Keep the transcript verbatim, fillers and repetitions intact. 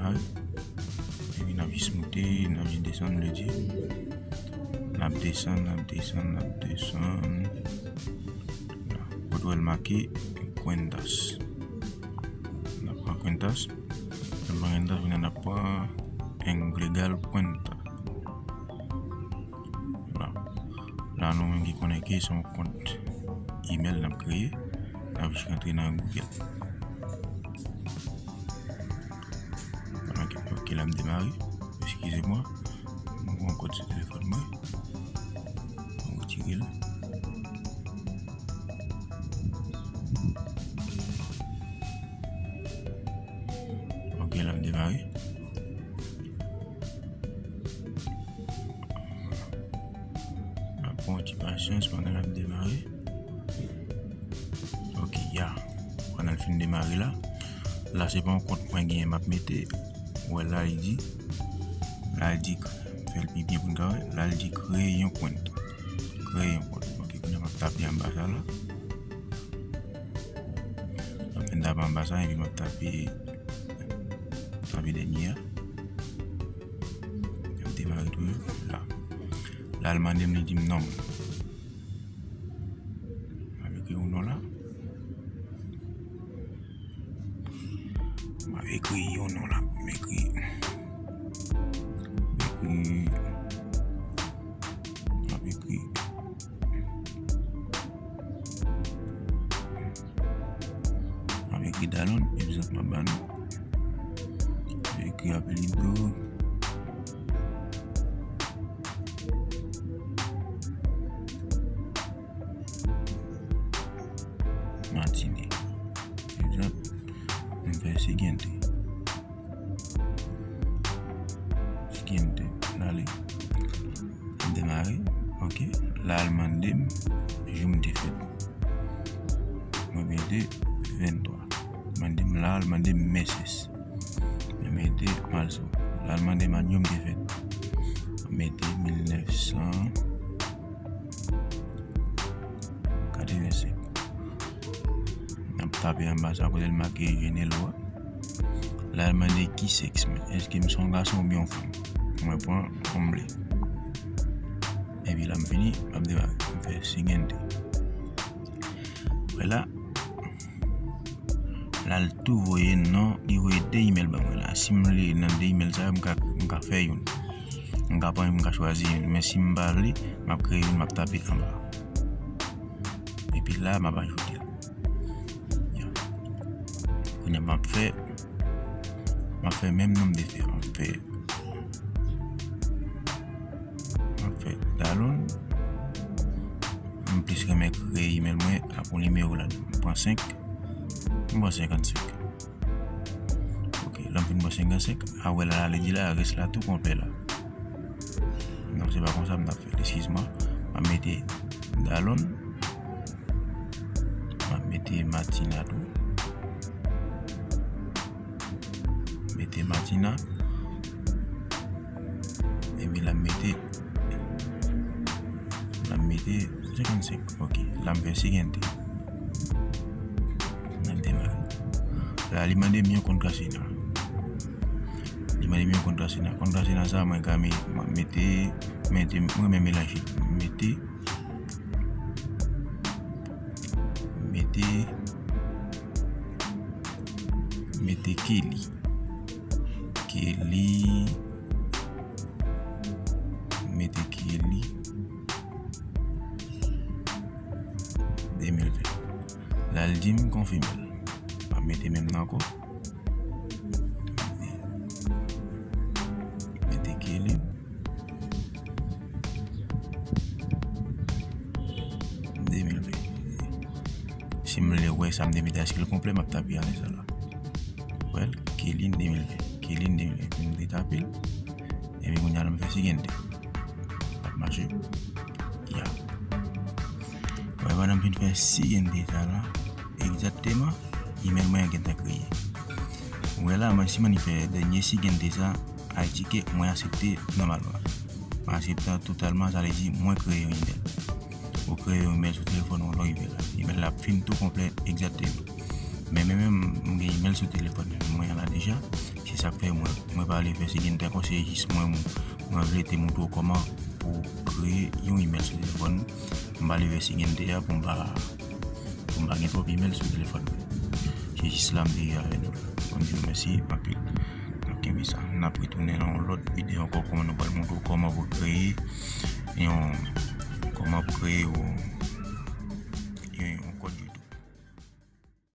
Epi n ap jis moute, n ap jis desann, vle di. N ap desann, n ap desann, n ap desann. La. Kote w wè l make Cuentas. N ap pran Cuentas. N ap pran Cuentas, kounye a n ap pran Englegal Cuenta. Voilà. La, nou menm ki konnen ke se yon kont email n ap kreye, n ap jis rantre nan Google. Ok, ok, l ap demare. Eskize mwa. Mwen gen yon kòd sou telefòn mwen. Mwen retire l. Ok, l ap demare. N ap pran yon ti pasyans pandan l ap demare. Ok, ya. Pandan l fin demare la. La, se pa yon kont mwen genyen m ap mete. Ou wè la, li di. La, li di, fè l pi byen pou n ka wè. La, li di, kreye yon kont. Kreye yon kont. Ok, kounye a m ap tape anba sa la. M ap fin tape anba sa, epi m ap tape, tape dènye a. M ap demare tou la. La, l mande m, li di m non. M ap ekri yon non la. M ap ekri yon non la. M ekri. M ekri. M ap ekri. M ap ekri Dalon, egzanp m ap ba nou. M ekri apelido. Martine. Egzanp, m fè siguiente. Siguiente. Dale. M demare. Ok. La, l mande m jou m te fèt. Mwen mete venntwa. Mande m la, l mande m meses. Mwen mete marzo. La, l mande m año m te fèt. Mwen mete mil nèf san katrevensenk. N ap tape anba sa kote l make Jenelo a. La, l mande ki sèks mwen. Èske m se yon gason oubyen yon fanm? Mwen pran hombre. Epi la, m fini, m ap demare. M fè siguiente. Wè la, la, l tou voye non, li voye de email ban mwen la. Si m vle nan de email sa yo, m ka, m ka fè youn. M ka pran youn, m ka chwazi youn. Men si m pa vle, m ap kreye youn, m ap tape anba. Epi la, m ap ajoute l. Ya. Kounye a m ap fè, m ap fè menm non m te fè. M ap fè, m ap fè Dalon. M plis renmen kreye email mwen ak yon nimewo ladan. M pran senk, m pran senkannsenk. Ok, lè m fin pran senkannsenk, a wè la, li di la, rès la tou konplè la. Non, se pa konsa m t ap fè l, eskiz mwen. M ap mete Dalon. M ap mete Martina tou. Mete Martina. Epi la m mete, la m mete senkannsenk. Ok, la m fè siguiente. N ap demare. La, li mande m yon contraseña. Li mande m yon contraseña. Contraseña sa, mwen ka me-, mwen mete, mete, mwen renmen melanje. Mete, mete, mete Kelly. Kelly. Mete Kelly. De mil ven. La, l di m konfime l. M ap mete menm nan ankò. Mete Kelly. De mil ven. Si m vle wè sa m te mete, èske l konplè, m ap tape anlè sa la. Wè l, Kelly de mil ven. Kelly de mil ven. M te tape l. Epi kounye a la m fè siguiente. L ap mache. Ya. Wè, pandan m fin fè siguiente sa la, egzakteman, email mwen an gentan kreye. Wè la, mwen, si mwen fè dènye siguiente sa, a di ke mwen aksepte nòmalman. Mwen aksepte totalman, sa vle di mwen kreye yon email. Ou kreye yon email sou telefòn ou, lè w rive la. Email la ap fin tou konplè egzakteman. Men, men, men, m gen email sou telefòn mwen an la deja. Se Sa k fè mwen, mwen pa ale fè si gen te konseye jis mwen, mwen vle te montre w kòman pou kreye yon email sou telefòn ou. M pa ale fè si gen te a pou m pa, pou m pa gen twòp email sou telefòn mwen. Se jis la m te ye avè nou la. Mwen di nou mèsi anpil. N ap kenbe sa. N ap retounen nan yon lòt videyo ankò, kòman nou pral montre w kòman pou kreye yon, kòman pou kreye yon